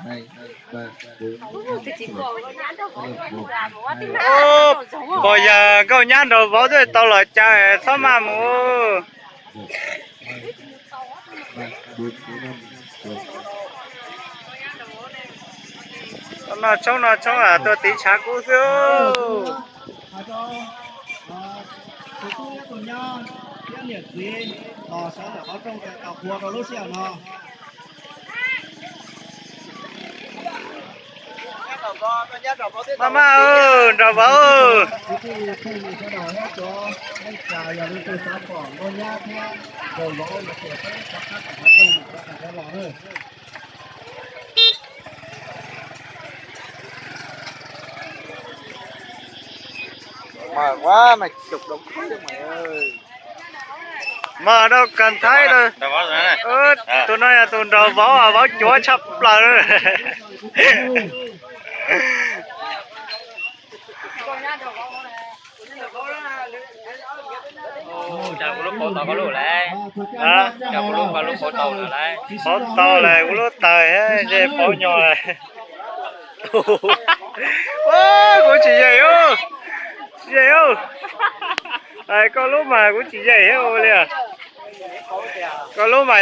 Ub, puas yog nkauj nyab nraug vauv twb tau los caw, txhob maj mus. Noj tshoob noj tshoob tuaj tiv tshav kub xwb. Tus tub thiab tus nyab thiab niam txiv los sawv ntawm qhov rooj tau qhua rau lub sij hawm no. Maj maj, nraug vauv. Kwv tij phooj ywg sawv daws thiab cov neej tsa, yog leej twg xav pom nkauj nyab thiab nraug vauv no ces peb rov qab tom qhov rooj mus rau qhov los na. Mas dau kawg thaib. Tus no yog tus nraug vauv, vauv cuav tshaj plaws. Ua cas kuv lub pauv tau koj lub lawm? Cas kuv lub, koj lub pauv tau lawm lauj? Pauv tau lawm, kuv lub tawg, ntshe pauv nyuag lawm. Kuv tsis yeem, tsis yeem. Koj lub mas kuv tsis yeem thiab ua li. Koj lub mas